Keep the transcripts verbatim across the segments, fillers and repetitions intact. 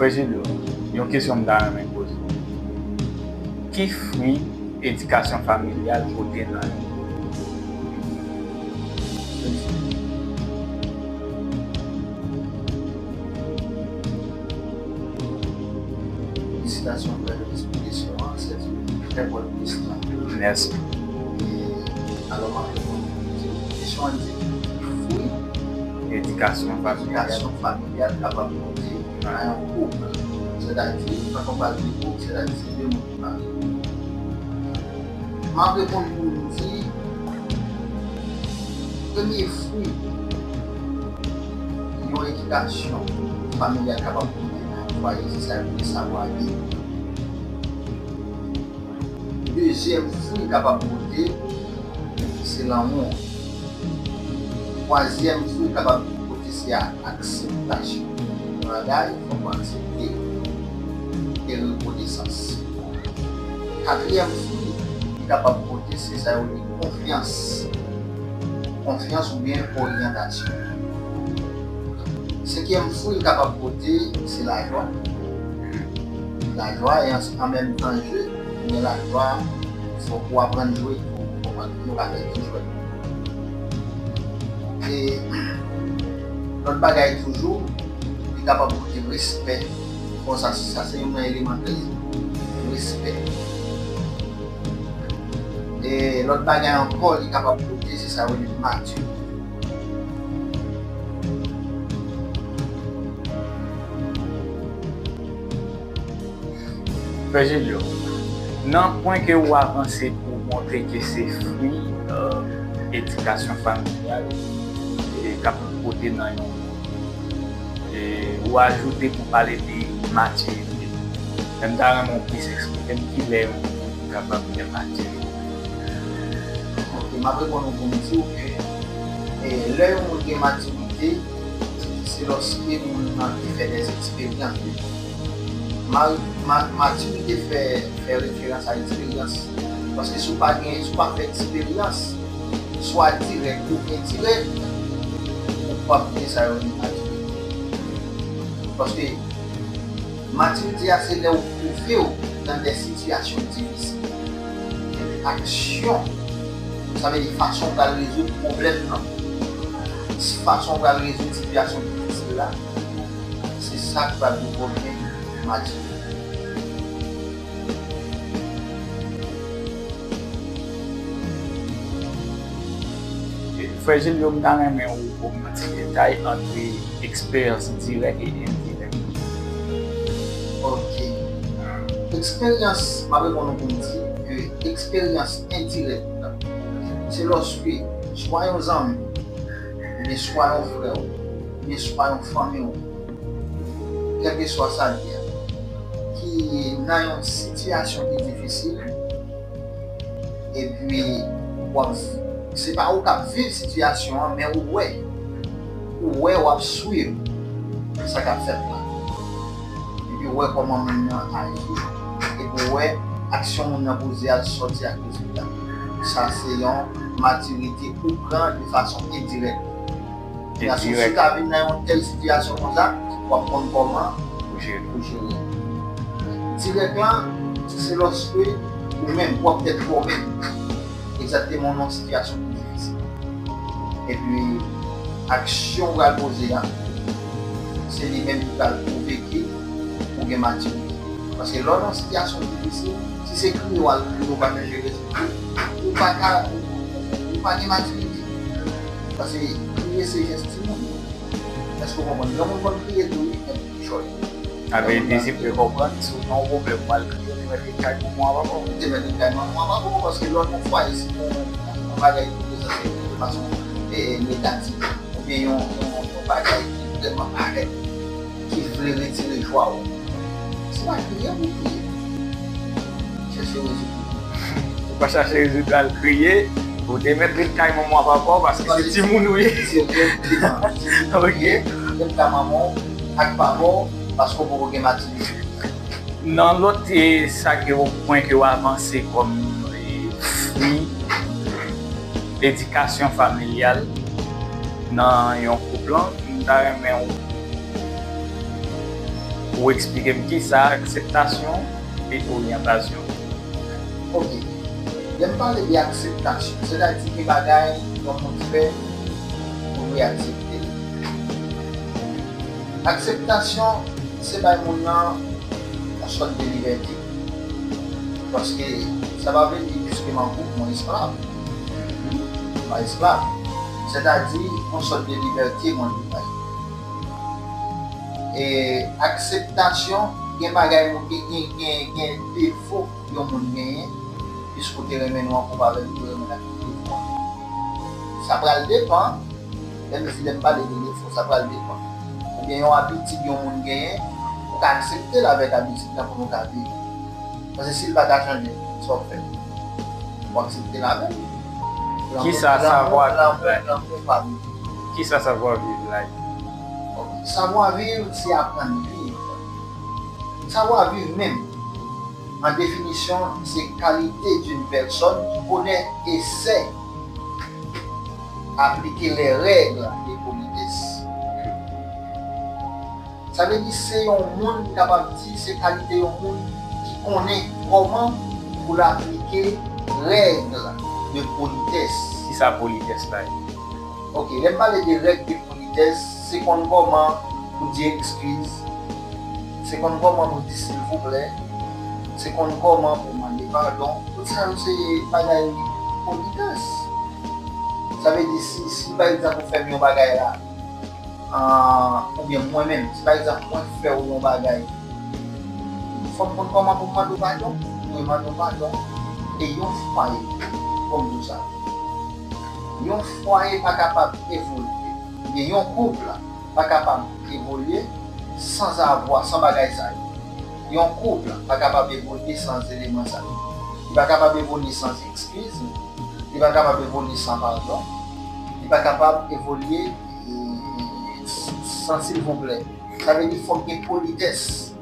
Frè Julio, yon kesyon m ta renmen poze w. Ki fwi edikasyon familyal pote nan yon koup? Felisitasyon frè Jonas pou kesyon an, se yon trè bòn kesyon. Mèsi. E, alò, m ap reponn kesyon an di ki fwi edikasyon familyal kapab pote nan yon koup. Sètadi, lè nou pale de koup, sètadi se de moun ki marye. M ap reponn pou m di, premye fwi yon edikasyon familyal kapab pote nan yon fwaye, se sa yo rele savwa viv. Dezyèm fwi l kapab pote, se lanmou. Twazyèm fwi l kapab pote, se a-, akseptasyon. Yon bagay, fòk ou aksepte e rekonesans. Katriyèm fwi li kapab pote, se sa yo rele konfyans. Konfyans oubyen oryantasyon. Senkyèm fwi li kapab pote, se lajwa. Lajwa e an, an menm tan jwe, men lajwa, fòk ou aprann jwe pou konprann nou ka fè ki jwèt. E lòt bagay toujou, li kapab pote respè. Bon, sa, sa se youn nan eleman kle. Respè. E lòt bagay ankò, li kapab pote, se sa yo rele matirite. Frè Julio, nan pwen ke w avanse pou w montre ke se fwi, euh, edikasyon familyal, e k ap pote nan yon, e ou ajoute pou pale de matirite. Men m ta renmen w plis eksplike m kilè yon moun kapab gen matirite. Ok, m ap reponn ou pou m di w ke, e, lè yon moun gen matirite, se lòske moun nan te fè dè eksperyans. Ma-, ma-, matirite fè, fè referans a eksperyans. Paske si w pa gen, si w pa fè eksperyans, swa dirèk ou endirèk, ou p ap gen sa yo rele matirite. Paske matirite a se lè ou twouve w nan de sitiyasyon difisil. Aksyon, sa vle di fason w pral rezoud pwoblèm nan, fason w pral rezoud sitiyasyon difisil la, se sa k pral devlope matirite. Frè Julio, m ta renmen ou ba m yon ti detay ant eksperyans dirèk e endirèk. Ok. Eksperyans, m ap reponn ou pou m di ke eksperyans endirèk, se lòske swa yon zanmi, oubyen swa yon frè w, oubyen swa yon fanmi w, kèlkeswa sa l ye a, ki nan yon sitiyasyon ki difisil, epi w ap, se pa ou k ap viv sitiyasyon an, men ou wè, ou wè, w ap swiv sa k ap fèt la. Epi w wè kòman moun nan aji, epi w wè aksyon moun nan poze a sòti ak rezilta. Sa se yon matirite ou pran de fason endirèk. Endirèk. Si w ta vin nan yon tèl sitiyasyon konsa, w ap konn kòman pou jere. Pou jere. Dirèk la, se lòske ou menm, pwòp tèt pa w menm, egzakteman nan yon sitiyasyon ki difisil. Epi, aksyon w pral poze a, se li menm ki pral pwouve ke ou gen matirite. Paske lè w nan sitiyasyon difisil, si se kriye w al kriye, ou pa chèche rezoud li, ou pa ka, ou, ou, ou pa gen matirite. Paske kriye se jès timoun. Èske w konprann? Granmoun konn kriye tou, wi, men kichòy. Sa vle di, si m byen konprann, si w nan yon pwoblèm, w al kriye, w te mèt ret kay manman w ak papa w. Ou te mèt ret kay manman w ak papa w, paske lè w nan fwaye, si yon, yon bagay ki prezante de fason, e, negatif, oubyen yon, yon, yon bagay ki vrèman parèt, ki vle retire jwa w, se pa kriye pou w kriye. Chèche rezoud li. Ou pa chache rezoud al kriye, ou te mèt ret kay manman w ak papa w, paske se timoun ou ye. Se vrèman timoun. Ok. Ret kay manman w ak papa w, paske w poko gen matirite. Nan lòt, e, sa ke w, pwen ke w avanse kòm, e, fwi edikasyon familyal nan yon koup lan, m ta renmen ou, ou eksplike m kisa akseptasyon e oryantasyon. Ok. Lè m pale de akseptasyon, sètadi gen bagay yon moun fè, ou dwe aksepte l. Akseptasyon, se bay moun nan yon sòt de libète. Paske sa pa vle di piske m an koup, mwen esklav. M pa esklav. Sètadi, yon sòt de libète mwen dwe bay. E akseptasyon, gen bagay moun gen, gen, gen, gen defo yon moun genyen, piske w te renmen nou an koup avè l, ou te renmen l ak tout defo. Sa pral depann, lè m di, lè m pale de defo, sa pral depann. Oubyen yon abitid yon moun genyen, ou ka aksepte l avèk abitid lan pou nou ka viv. Paske si l pa ka chanje, sa w ap fè? W aksepte l avè l. Kisa savwa viv la ye? Lanmou pa vini. Kisa savwa viv la ye? Savwa viv, se aprann viv. Savwa viv menm, an definisyon, se qualité d'une personne qui connaît et sait appliquer les règles de politesse. Sa vle di se yon moun, n kapab di se kalite yon moun ki konnen kòman pou l aplike règ de politès. Kisa politès la ye? Ok, lè m pale de règ de politès, se konn kòman pou di eskiz, se konn kòman pou di silvouplè, se konn kòman pou mande padon. Tout sa yo se bagay politès. Sa vle di si, si pa egzanp ou fè m yon bagay la, ah, oubyen mwen menm, si pa egzanp mwen fè w yon bagay, fò m konn kòman pou m mande w padon, mwen mande w padon. E yon fwaye, fò m di w sa, yon fwaye pa kapab evolye, oubyen yon koup pa kapab evolye sanzavwa, san bagay sa yo. Yon koup pa kapab evolye san eleman sa yo. Li pa kapab evolye san eskiz, li pa kapab evolye san padon, li pa kapab evolye, eh, san silvouplè. Sa vle di fòk gen politès.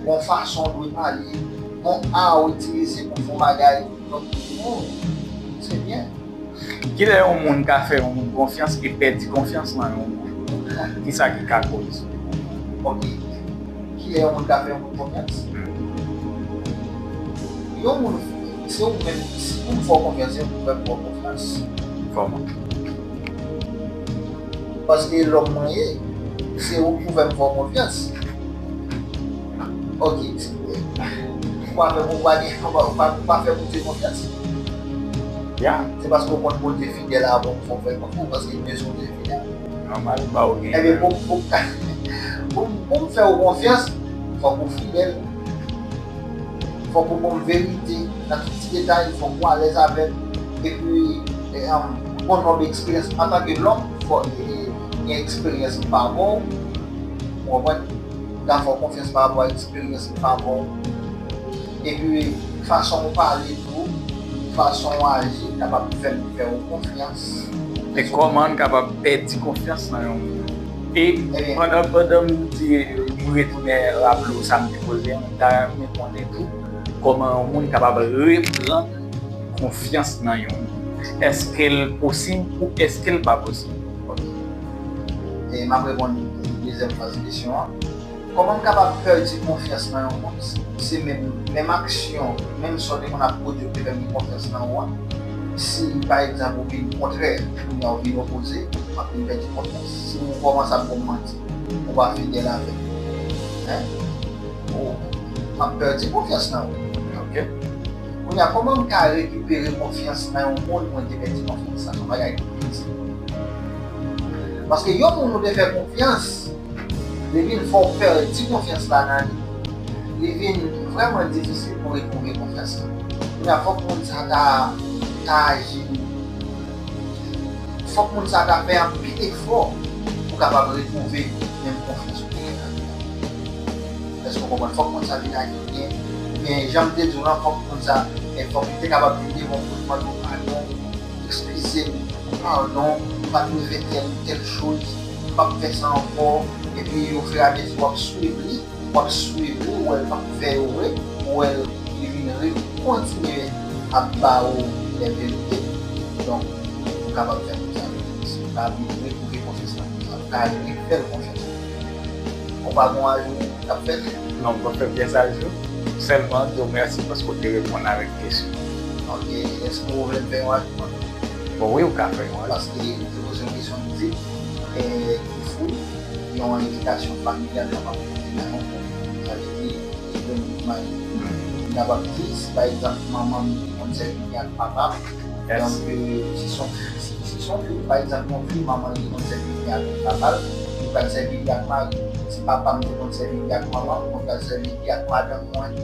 Gon fason w dwe pale, gon a w itilize pou fè yon bagay, donk, hmm, se byen. Kilè yon moun ka fè yon moun konfyans e pèdi konfyans nan yon moun? Kisa ki ka koz? Ok. Kilè yon moun ka fè yon moun konfyans? Yon moun, se ou menm, si pou m fè w konfyans, se ou pou fè m fè w konfyans. Kòman? Paske lòm mwen ye, se ou pou fè m fè w konfyans. Ok. Ou pa fè, ou pa gen, ou pa, ou pa, ou pa fè Bondye konfyans. Ya. Se paske ou konn Bondye fidèl avan pou fè w fè l konfyans, paske Bondye se yon Bondye fidèl. Nòmal, ba ou gen. Ebyen, pou, pou, pou, pou m fè w konfyans, fòk ou fidèl. Fòk ou ban m verite nan tout ti detay, fòk ou alèz avè m. Epi, e, um, bon nonb eksperyans antanke lòm, fòk e, gen eksperyans m pa ba w. Ou konprann? M ka fè w konfyans pa rapò a eksperyans m pa ba w. Epi, fason w pale tou, fason w aji kapab fè m fè w konfyans. E kòman n kapab pèdi konfyans nan yon moun? E pandan, pandan m di, m retounen raple w sa m te poze a, m ta renmen konnen tou kòman yon moun kapab reprann konfyans nan yon moun. Èske l posib ou èske l pa posib? E m ap reponn dezyèm faz kesyon an. Kòman m kapab pèdi konfyans nan yon moun? Se menm, menm aksyon, menm sa w te konn ap pwodui ki fè m gen konfyans nan ou an. Si, pa egzanp, ou vin kontrè, kounye a ou vin opoze, m ap vin pèdi konfyans. Si ou kòmanse ap ban m manti, ou pa fidèl avè m, en? Ou, m ap pèdi konfyans nan ou. Ok. Kounye a, kòman m ka rekipere konfyans nan yon moun mwen te pèdi konfyans la? Se yon bagay ki difisil. Paske yon moun ou te fè konfyans, li vin fè w pèdi konfyans la nan li, li vin vrèman difisil pou retwouve konfyans la. Kounye a, fòk moun sa ta, ta aji. Fòk moun sa ta fè anpil efò pou kapab retwouve menm konfyans ou te gen nan li. Èske w konprann? Fòk moun sa vin aji byen. Oubyen, jan m te di w lan, fòk moun sa, e, fòk li te kapab vin devan w pou l mande w padon, eskize m, padon, m pa t dwe fè tèl, tèl choz, m p ap fè sa ankò. Epi, ofiramezi w ap swiv li, w ap swiv li, ou wè l p ap fè yo vre, ou wè l, li vin re-, kontinye ap ba ou lè verite. Donk, ou kapab fè moun sa. Si ou ka vin retouve konfyans nan moun sa, ou ka refè l konfyans. Ou pa gon ajou k ap fèt? Non, m p ap fè pyès ajou. Sèlman di w mèsi paske w te reponn avèk kesyon. Ok, èske ou vle m fè yon ajou? Bon, wi, ou ka fè yon ajou. Paske ou te poze yon kesyon ki di, eh, ki fwi yon edikasyon familyal kapab pote nan yon koup. Sa vle di, Epi, m ap di, si pa egzanp, manman m te konn sèvi byen ak papa m, donk, euh, si se yon, si, si se yon fi, pa egzanp, yon fi, manman l te konn sèvi byen ak papa l, li pral sèvi byen ak mari. Si papa m te konn sèvi byen ak manman m, mwen pral sèvi byen ak madanm mwen.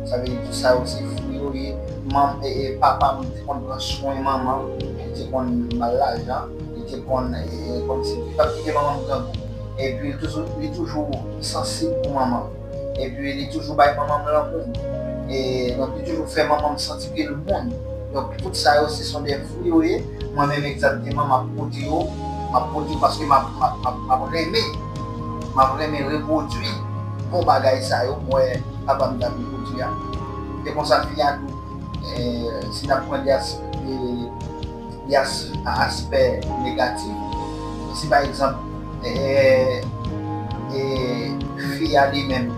Sa vle di, tout sa yo se fwi yo ye. Manm, e, e, papa m te konn pran swen manman m, li te konn ba l lajan, li te konn, e, e, kòmsi li p ap kite manman m grangou. Epi, li toujou, li toujou sansib pou manman m. Epi li toujou bay manman m lanmou. E, donk, li toujou fè manman m santi ke l moun. Donk, tout sa yo, se son de fwi yo ye. Mwen menm, egzakteman, m ap pote yo. M ap pote yo paske m ap, m ap, m ap, m ap renmen. M ap renmen repwodui bon bagay sa yo. Mwen, papa m t ap repwodui a. E konsa, fi a tou, e, si n ap pran de as-, e, li as-, aspè negatif. Si pa egzanp, e, e, fi a li menm,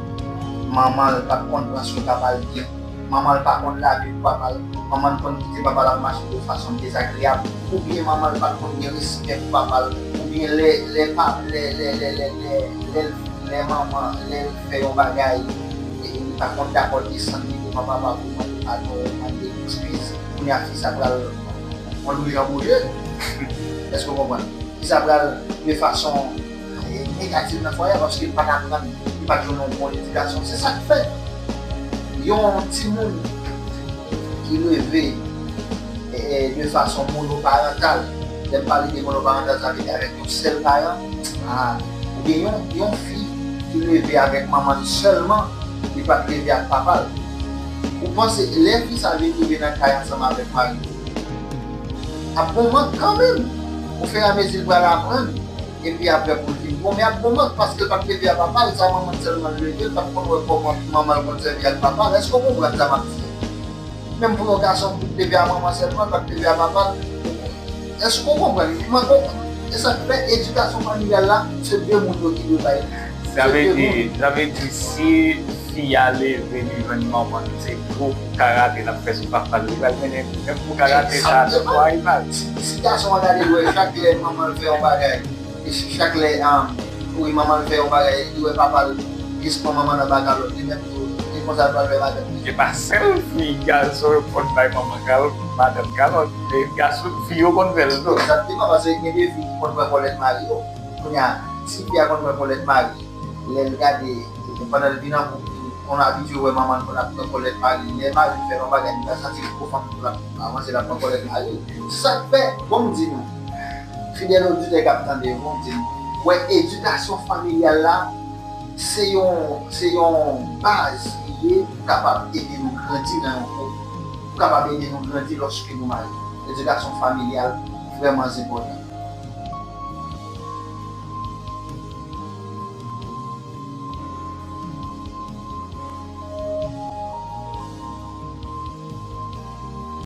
manman l pa t konn pran swen papa l byen, manman l pa konn lave pou papa l, manman l konn kite papa l ap mache de fason dezagreyab, oubyen manman l pa t konn gen respè pou papa l, oubyen lè, lè pa, lè, lè, lè, lè, lè, lè, lè manman, lè l fè yon bagay, e, li pa konn dakò desann li devan papa pou mande padon, mande eskiz, kounye a fi sa pral yon lou jan bouje. Èske w konprann? Ki sa pral de fason, e, negatif nan fwaye a, paske li pa t aprann, li pa t jwenn yon bon edikasyon. Se sa k fè yon timoun ki leve, e, e, de fason monoparantal, lè m pale de monoparantal, sa vle di avèk yon sèl paran, a, oubyen yon, yon fi ki leve avèk manman l sèlman, li pa t leve ak papa l. Ou panse lè fi sa vin rive nan kay ansanm avèk mari l, ap gon mank kanmenm. Ofiramezi l pral aprann, epi apre pou l vin bon, men ap gon mank paske l pa t leve ak papa l, sa manman l sèlman l leve, l pa t konn wè kòman manman l konn sèvi ak papa l. Èske w konprann sa m ap di? Menm pou yon gason pou l leve ak manman sèlman, l pa t leve ak papa l. Èske w konprann? Mwen konprann. E sa k fè edikasyon familyal la, se de moun yo ki dwe bay. Sa vle di, sa vle di, si fi a leve, li jwenn manman l, se gwo kou karate l ap fè sou papa l. Li pral mennen menm kou karate sa a nan twa imaj. Si, si gason an gade, l wè chak lè manman l fè yon bagay, e si chak lè, um, wi, manman l fè yon bagay, li wè papa l plis pran manman nan bakalòt, li menm tou, li konsa l pral fè madanm li. E pa sèl fi, gason yo konn bay manman kalòt, madanm kalòt, e gason, fi yo konn fè l tou. Egzakteman, paske gen de fi ki konn pran kòlèt mari yo. Kounye a, si fi a konn pran kòlèt mari, lè l gade, pandan l vin an koup, konn abitye wè manman l konn ap pran kòlèt mari l. Lè mari l fè yon bagay, li ta santi l twò fanm pou l ap avanse, l ap pran kòlèt mari l. Sa k fè, bon, m di nou, fidèl oditè k ap tande, bon, m di nou, wè, edikasyon familyal la, se yon, se yon baz li ye pou kapab ede nou grandi nan yon koup, pou kapab ede nou grandi lòske nou marye. Edikasyon familyal vrèman enpòtan.